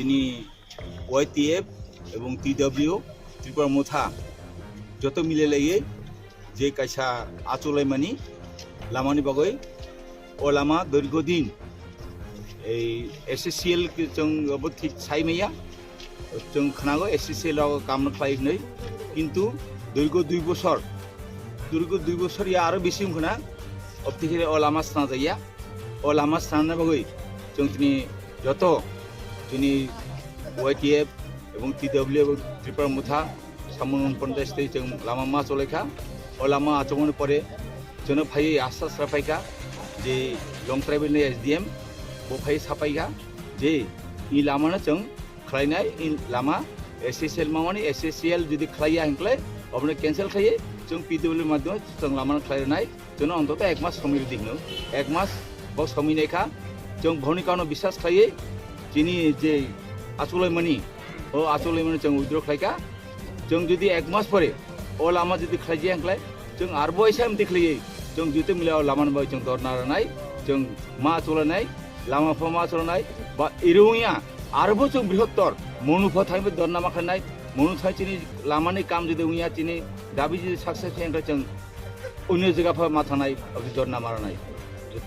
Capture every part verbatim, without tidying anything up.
Ni Y T F ebong T W Tripura Motha joto milelaiye je kaisa acholaimani lamani bagwi, o lama doirgo din ei S C C L ke chwng obo thik sai maya, chwng khnago S C C L rok kamno khlai hinwi, kintu doirgo dui bosor, doirgo dui bosor ya aro bisi wngkhna, obthikhire o lama sna jaya. O lama swnamna bagwi chwng tini joto chini Y T F ebong T W ebong Tripura Motha samung panchayat tei chwng lama ma cholaikha. O lama achomoni pore chwngno phaiwi asa sra phaikha je Long Tribal ni S D M bo phai sapaikha je i lamano chwng khlainai, i lama S C C L mamani, S C C L jodi khlaiya hinklai obono cancel khlaiwi chwng P W madhyome chwng lamano khlai rwnai. Chwngno ontoto ek mas somoi rwdi hino. Ek mas bo somoi naikha. Chwng boni kaunw biswas khlaiwi chini je acholaimani, o acholaimani chwng withdraw khlaikha. Chwng jodi ek mas pore o lama jodi khlaijaya hinklai, chwng arbo waisa amtwi khlaiwi chwng jute mila o lamani bagwi chwng dorna rwnai, chwng ma acholainai, lama pho ma acholainai, ba iri wngya arbo chwng brihottor Monu pho thangwi dorna ma khlainai, Monu thai chini lamani kam jodi wngya chini dabi jodi success wngya hinklai chwng Onyo jaga pha ma thangnai, aboni dorna maranai.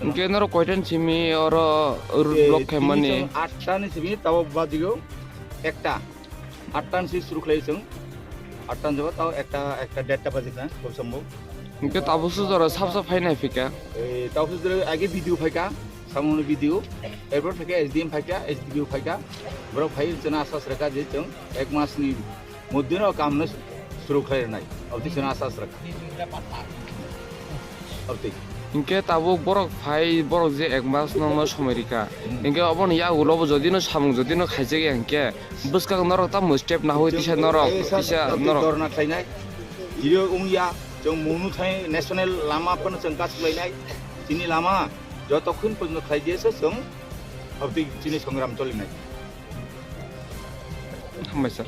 Hwnkhe norok koitan simi oro road block khaimani? Chwng atta ni simi tabo bajigo ekta. Atta ni simi suru khlai chwng. Atta ni jaga tabo ekta, ekta derta baji na, khub sombo. Hwnkhe tabo sujaro sap sap phainai phika? Eh, tabo sujaro age B D O phaika, samungni B D O. Erpor phaika S D M phaika, S D P O phaika. Borok phai chwngno asas rwkha je chwng ek mas ni Muddino kamno suru khlai rwnai. Obtwi chwngno asas rwkha. Obtwi. Hwnkhe tabuk borok phai, borok je ek mas nokno somoi rikha. Hmm. Hwnkhe oboni yagulobo jodino samung jodino khaijak ya hwnkhe bwskang norok tamo step nahui tisa norok, tisa norok. Dorna khlainai. Iro wngya, chwng Monu thai national lama phano chwng kasu khlainai. Chini lama jotokhon porjonto khlai diya se chwng obtwi chini songram cholinai. Hambai sir.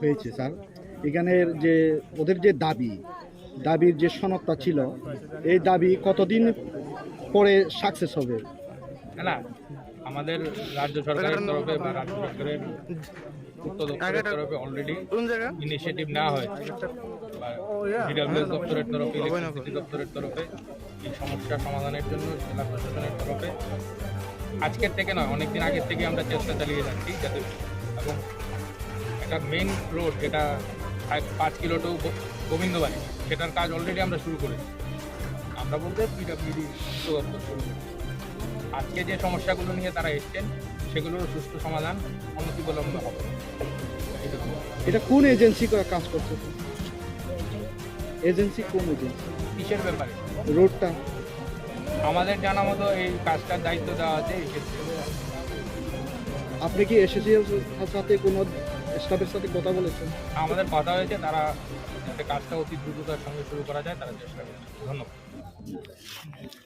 হয়েছে স্যার। এখানে যে ওদের যে দাবি, দাবির যে সনদটা ছিল, এই দাবি কতদিন পরে সাকসেস হবে? না, না, আমাদের রাজ্য সরকারের তরফে বা রাজ্য সরকারের উক্ত দপ্তরের তরফে অলরেডি কোন জায়গা? ইনিশিয়েটিভ নেওয়া হয়েছে। বা ডিডব্লিউএস দপ্তরের তরফে, ইলেকট্রিসিটি দপ্তরের তরফে এই সমস্যা সমাধানের জন্য জেলা প্রশাসনের তরফে আজকের থেকে নয়, অনেক দিন আগের থেকে আমরা চেষ্টা চালিয়ে যাচ্ছি যাতে, এবং একটা মেইন রোড যেটা প্রায় পাঁচ কিলো টু গো-, গোবিন্দবাড়ি, সেটার কাজ অলরেডি আমরা শুরু করেছি। আমরা বলতে পিডব্লিউডি উক্ত দপ্তর শুরু করেছে। আজকে যে সমস্যাগুলো নিয়ে তারা এসছেন, সেগুলোর সুষ্ঠু সমাধান অনতিবিলম্বে হবে। এটা কোন এজেন্সি কা-, কাজ করছে? এজেন্সি কোন এজেন্সি? কিসের ব্যাপারে? রোডটা। আমাদের জানা মতো এই কাজটার দায়িত্ব দেওয়া আছে এই ক্ষেত্রে। আপনি কি এসএসসি এর সাথে কোনো স্টাফের সাথে কথা বলেছেন? আমাদের কথা হয়েছে, তারা যাতে কাজটা অতি দ্রুততার সঙ্গে শুরু করা যায়, তারা চেষ্টা করছে। ধন্যবাদ।